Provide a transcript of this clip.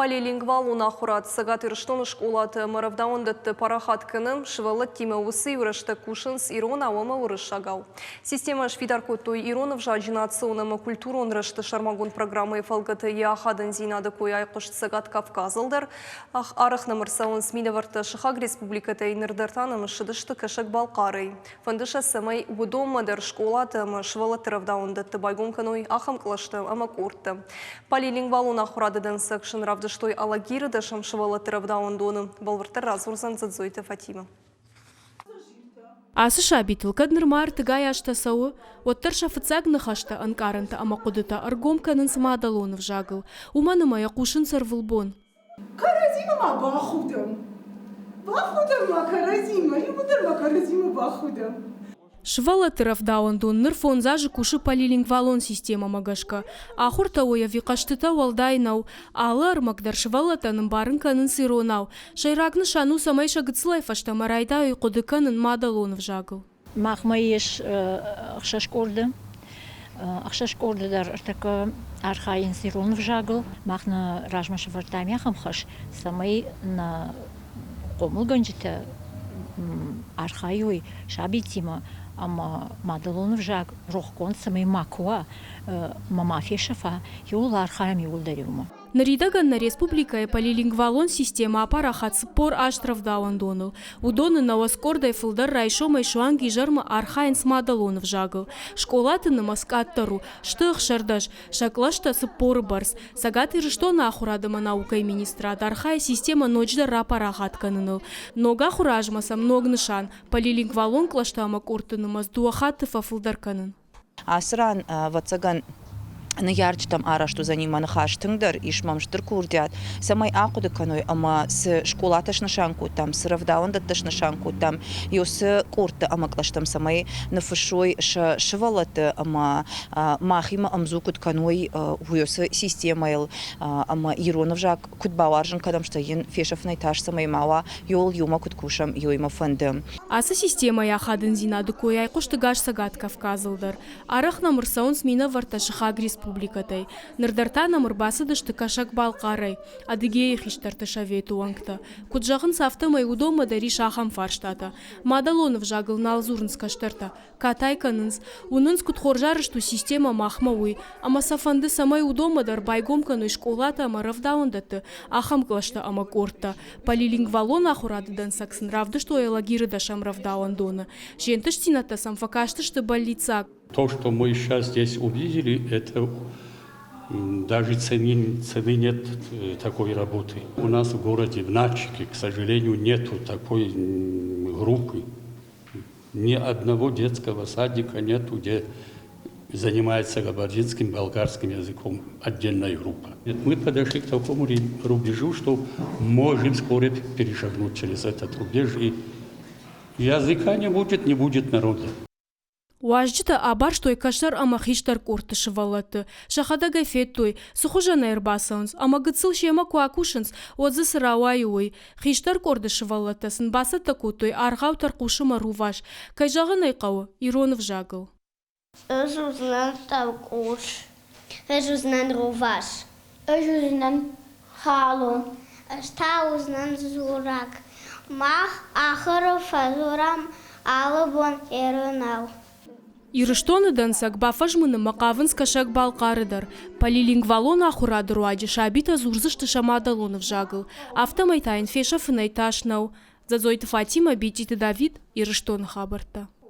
Полилингвалон ахуырад Цӕгат Ирыстоны скъолаты ӕмӕ рӕвдауӕндӕтты парахат кӕны. Сывӕллӕттимӕ уыцы иу рӕстӕг кусынц иронау ӕмӕ уырыссагау. Системӕ сфидар кодтой ирон ӕвзаджы национ ӕмӕ культурон рӕзты сӕрмагонд программӕйы фӕлгӕты йӕ ахадындзинады кой айхъуыст Цӕгат Кавказыл дӕр. Арӕх нӕм ӕрцӕуынц минӕвӕрттӕ сыхаг республикӕтӕй, ныр дӕр та нӕм ссыдысты Кӕсӕг-Балхъарӕй. Фӕнды сӕ, цӕмӕй уыдонмӕ дӕр скъолаты ӕмӕ сывӕллӕтты рӕвдауӕндӕтты байгом кӕной ахӕм кълӕстӕ ӕмӕ къордтӕ. Полилингвалон ахуырады дӕнцӕг сын равдыстой Алагиры дӕсӕм сывӕллӕтты рӕвдауӕндоны. Бӕлвырддӕр радзурдзӕн Дзӕдзойты Фатимӕ. Ацы сабитыл кӕд нырма ӕртыгай азтӕ цӕуы, уӕддӕр сӕ фыццаг ныхӕстӕ, ӕнкъарӕнтӕ ӕмӕ хъуыдытӕ ӕргом кӕнынц мадӕлон ӕвзагыл, уымӕн ӕмӕ йӕ хъусынц ӕрвылбон. Кӕрӕдзимӕ ма бахудӕм. Бахудӕм ма кӕрӕдзимӕ, иууылдӕр ма кӕрӕдзимӕ бахудӕм. Сывӕллӕтты рӕвдауӕндон ныр фондз азы кусы полилингвалон системӕмӕ гӕсгӕ. Ахуыртӕ уой ӕви хъӕзтытӕ уӕлдай нӕу. Алы ӕрмӕг дӕр сывӕллӕттӕн ӕмбарын кӕнынц иронау. Сӕйраг нысан у, цӕмӕй сӕ гыццылӕй фӕстӕмӕ райдайой хъуыды кӕнын мадӕлон ӕвзагыл. Махмӕ ес ӕхсӕз къорды. Ӕхсӕз къорды дӕр ӕртӕккӕ архайынц ирон ӕвзагыл. Мах нӕ размӕ сӕвӕрдтам ахӕм хӕс, цӕмӕй нӕ хъомылгӕнджытӕ архайой сабитимӕ ӕмӕ мадӕлон ӕвзаг рохгонд цӕмӕй макуы уа ӕмӕ ма фесӕфа, иууыл архайӕм иууылдӕр иумӕ. Ныридӕгӕн нӕ республикӕйы полилингвалон системӕ апарахат 48 рӕвдауӕндоныл. Уыдоны 90 къордӕй фылдӕр райсомӕй суанг изӕрмӕ архайынц мадӕлон ӕвзагыл. Скъолаты нымӕц къаддӕр у, сты 16, сӕ кълӕстӕ 40-ы бӕрц. Цӕгат Ирыстоны ахуырад ӕмӕ наукӕйы министрад архайы системӕ ноджыдӕр рапарахат кӕныныл. Ног ахуыры азмӕ сӕм ног нысан – полилингвалон кълӕстӕ ӕмӕ къордты нымӕц дыууӕ хатты фӕфылдӕр кӕнын. Ацы ран, ӕвӕццӕгӕн, ныййарджытӕм арӕзт уыдзӕни мӕ ныхас тынгдӕр, ис мӕм стыр курдиат, цӕмӕй ахъуыды кӕной ӕмӕ цы скъолатӕ снысан кодтам, цы рӕвдауӕндӕттӕ снысан кодтам, уыцы къордты ӕмӕ кълӕстӕм цӕмӕй ныффыссой сӕ сывӕллӕтты ӕмӕ махимӕ ӕмдзу куыд кӕной уыцы системӕйыл ӕмӕ ирон ӕвзаг куыд бауарзын кӕнӕм, стӕй йын фесӕфынӕй тас цӕмӕй ма уа, иуыл иумӕ куыд кусӕм, иуимӕ фӕнды. Ацы системӕйы ахадындзинады кой айхъуыст ӕгас Цӕгат Кавказыл дӕр. Арӕх нӕм ӕрцӕуынц минӕвӕрттӕ сыхаг республикӕтӕй. Ныр дӕр та нӕм ӕрбацыдысты Кӕсӕг-Балхъарӕй, Адыгейы хистӕрты советы уӕнгтӕ. Куыд зӕгъынц, афтӕмӕй уыдонмӕ дӕр ис ахӕм фарстатӕ. Мадӕлон ӕвзагыл нал дзурынц кӕстӕртӕ, Катай кӕнынц, уынынц, куыд хорз арӕзт у системӕ махмӕ, уый, ӕмӕ сӕ фӕнды, цӕмӕй уыдонмӕ дӕр байгом кӕной скъолатӕ ӕмӕ рӕвдауӕндӕтты ахӕм кълӕстӕ ӕмӕ къордтӕ. Полилингвалон ахуырады дӕнцӕг сын равдыстой Алагиры дӕсӕм рӕвдауӕндоны. Се нтыстдзинӕдтӕ сӕм фӕкастысты бӕллиццаг. То, что мы сейчас здесь увидели, это даже цены, цены нет такой работы. У нас в городе, в Нальчике, к сожалению, нету такой группы. Ни одного детского садика нету, где занимается кабардинским, болгарским языком отдельная группа. Мы подошли к такому рубежу, что можем скоро перешагнуть через этот рубеж, и языка не будет, не будет народа. Уазджытӕ абарстой кӕстӕр ӕмӕ хистӕр къордты сывӕллӕтты. Сӕхӕдӕг ӕй федтой, цы хуызӕнӕй ӕрбацӕуынц ӕмӕ гыццыл семӕ куы акусынц, уӕд дзы цы рауайы, уый. Хистӕр къорды сывӕллӕттӕ сын бацӕттӕ кодтой аргъау тӕрхъусы ӕмӕ рувас, кӕй зӕгъын ӕй хъӕуы, ирон ӕвзагыл. Ӕз уыдзынӕн тӕрхъус. Ӕз уыдзынӕн рувас. Ӕз уыдзынӕн халон. Ӕз та уыдзынӕн дзурӕг. Мах ахуыры фӕдзурӕм алы бон иронау. Ирыстоны дӕнцӕг бафӕзмынынмӕ хъавынц Кӕсӕг-Балхъары дӕр. Полилингвалон ахуырады руаджы сабитӕ дзурдзысты сӕ мадӕлон ӕвзагыл. Афтӕмӕй та йын фесӕфынӕй тас нӕу. Дзӕдзойты Фатимӕ, Битъиты Давид, Ирыстоны хабӕрттӕ.